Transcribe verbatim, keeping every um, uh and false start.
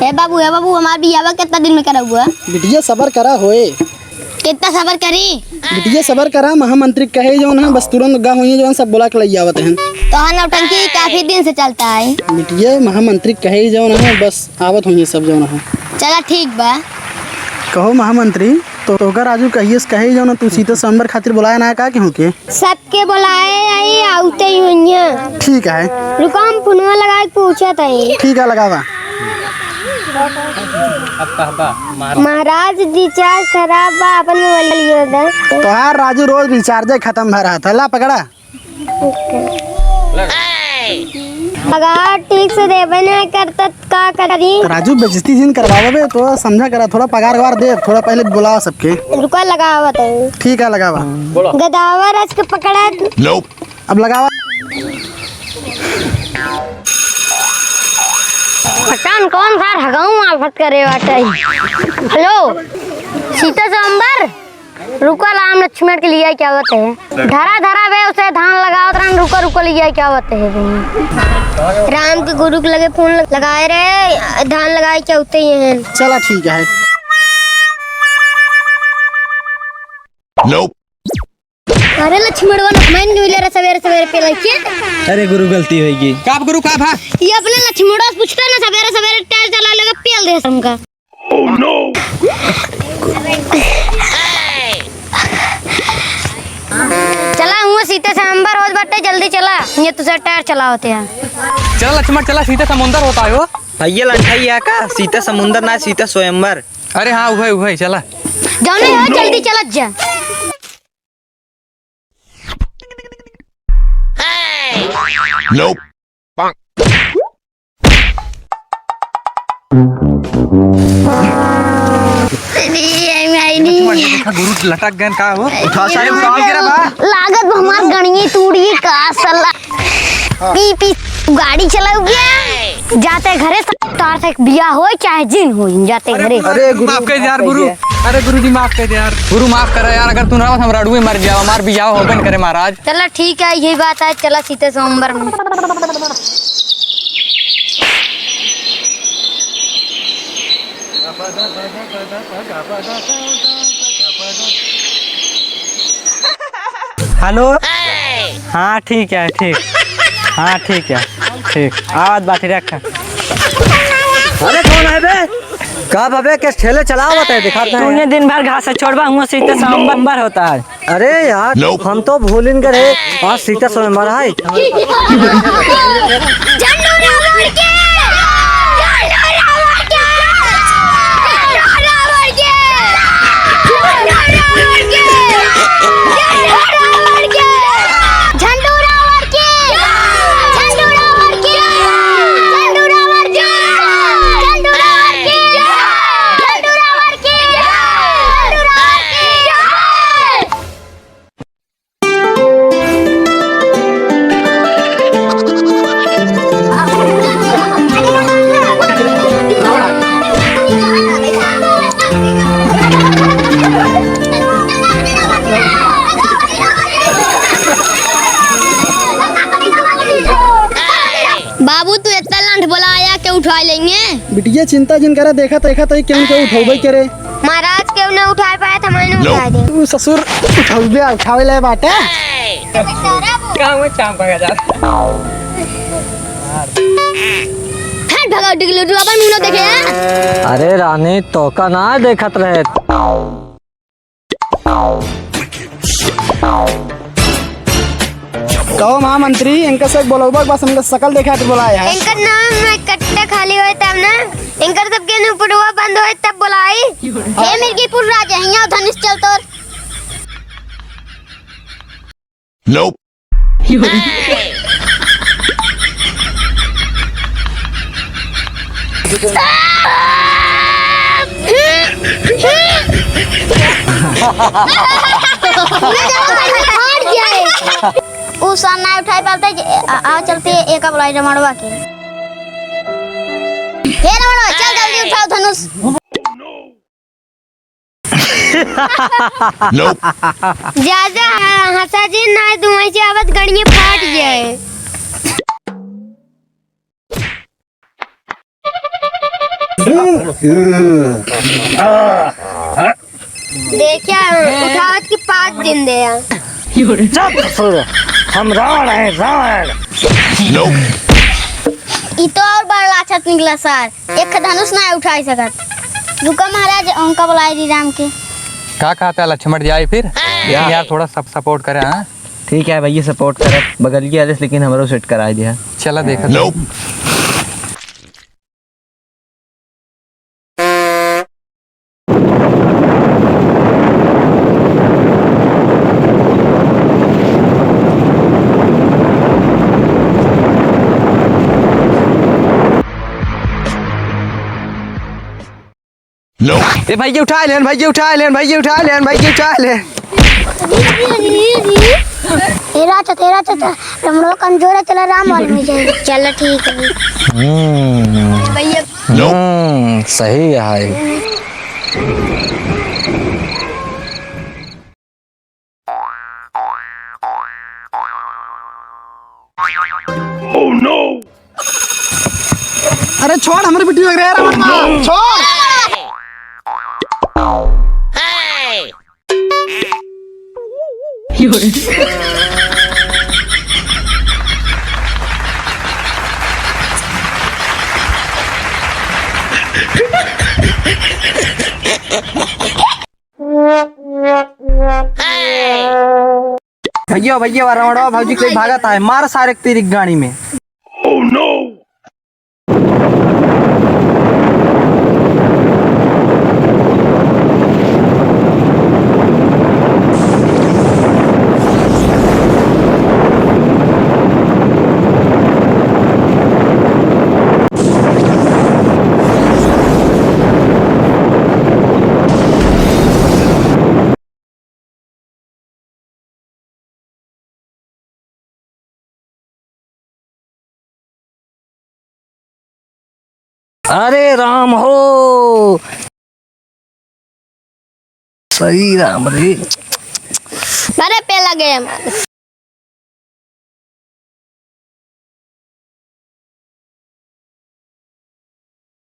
हे बाबू, हे बाबू, हमार बियाहवा कितना दिन में करउबा? बिटिया सबर करा होए। कितना सबर करी? बिटिया सबर करा, महामंत्री कहे जौन है, बस तुरंत गा होइहैं जौन, सब बोला के लइ आवत हैं। तोहार नौटंकी काफी दिन से चलता है। बिटिया महामंत्री कहे जौन है, बस आवत होइहैं सब जौन है। चला ठीक बा। कहो महामंत्री, तो तोहका राजू कहियस कहे जौन तू सीता स्वयंवर खातिर बोलाया ना का केहू के? सबके बोलाए आई, आवते ही होइहैं। ठीक है। रुका, हम फोनवा लगाए के पूछत हई। ठीक है, लगावा। अब कहबा, महाराज। महाराज, recharge खराब बा, अपन मोबाइल लियो दे। तोहार राजू रोज recharge खत्म भा रहत है, ला पकड़ा। पगार ठीक से देबे ना करत, का करी? राजू, बेइज्जती जिन करवावे बे, तो समझा करा, थोड़ा पगार वगार दे, थोड़ा पहले बुलावा सबके। रुका, लगावत है। ठीक है, लगावा। गदावर आज के पकड़ा। अब लगावा। पता न कौन सा हगाऊ मार्फत करे बाटे। हेलो, सीता स्वयंवर, रुका, राम लक्ष्मण के लिए क्या होते हैं? धरा धरा बे उसे धान लगावत रहन, रुका, रुका, लिए क्या होते हैं? राम के गुरु के लगे फोन लगाए रहे, धान लगाए क्या होते ही हैं। चला ठीक है। अरे लक्ष्मणवा, नकमैन के मिले रे सवेरे सवेरे पे लइके। अरे गुरु, गलती होइगी। का गुरु, का भा? ये अपने लक्ष्मणवा से पूछता ना, सवेरे सवेरे टायर चला लेगा, पेल दे हमका। चला, हुआ सीते से अंबर होत बाटे, जल्दी चला, ये तुझे टायर चलावते हैं। चला लक्ष्मण, चला, सीते समुंदर होता है वो। भैया लंठाई है का? सीता समुंदर ना, सीता स्वयंवर। अरे हाँ, उहे, उहे, चला। जाओ ना यार, जल्दी चला जा। Nope। अरे, ये भाई नहीं। देखा, गुरु लटक गए का हो? उठा सारे, उठा। गिरा बा। लागत बा हमार गणिये टूट गई का साला। पी पी गाड़ी चलाऊ गया। जाते घरे स-, तार से बिया होए चाहे जिन होए, जाते घरे। अरे गुरु, माफ कर दे यार गुरु। अरे गुरु जी, माफ कर दे यार। गुरु माफ करा यार, अगर तू ना रहत हम रड़ुए मर जाओ, हमार बियाह होबे न करे महाराज। चला ठीक है, यही बात है, चला सीते सोमवार में। हेलो। हाँ ठीक है, ठीक। हाँ ठीक है, ठीक। आवत बाटी रख। अरे कौन है बे? का बबे के ठेले चलावत है, दिखात नहीं है। तूने दिन भर घास छोड़बा, हुआ सीते सांबर होता है। अरे यार, हम तो भूलिन गए रहे, आज सीता स्वयंवर है। झंडू रावण के! झंडू रावण के! झंडू रावण के! झंडू रावण के! बाबू, तू इतना लंठ बोला आया के उठा लेंगे। बिटिया, चिंता जिन करा, देखा तो, देखा तो, केहू के उठौबे करे। महाराज, केहू ना उठाए पाए, तो हमैं ना उठाए दे। तू ससुर उठौबे, उठावे ले बाटे। का हुआ, चाम भगा जा। हट, भगा, डिगलू, तू अपन मुंह ना देखे, हाँ? अरे रानी, तोका ना देखत रहे। कहो महामंत्री, इनका से बोलौबा, बस इनका शकल देखे खातिर बोलाए हैं। इनकर नाम में कट्टा खाली होए तब ना, इनकर सबके नु पुटवा बंद होए तब बोलाई। हे मिर्गीपुर राजा, हियाँ धनुष चल तोर। Nope। उ सन ना उठाए पाते जे, आ, आ चलते एक अब लाई रमणवा के। हे रमणवा, चल जल्दी उठाओ धनुष। जा, जा, हंसा जी, ना दुआई से आवत गणिये फाट जाए। देखिया, उठावत की पाँच दिन दे। चुप ससुर, हम रावण हैं, रावण। ई तो और बड़ राक्षस निकला सर, एक धनुष ना उठाई सकत। रुका महाराज, उनका बुलाई दी राम के। का कहता है लक्ष्मण जी, आई फिर? लेकिन यार, थोड़ा सब सपोर्ट करे, हाँ? ठीक है भैया, सपोर्ट करे, बगल की आलिस, लेकिन हमरो सेट कराई दिया। चला देखा। ए भाई, ये उठा लेन, भाई, ये उठा लेन, भाई, ये उठा लेन, भाई, ये उठा लेन। तेरा चा, तेरा चा, चा, लमड़ो कमजोर है, चला राम वाले में जाए। चला ठीक है। हम्म। भैया। हम्म, सही है। Oh no! अरे छोड़, हमरे बिट्टी लग रहा है, रावण मार, छोड़। भैया, भैया, वा रावणवा भौजी के लिए भागत है, मार सारे के तेरी गाड़ी में। Oh no! अरे राम हो, सही राम रे। अरे पे लगे हमारे।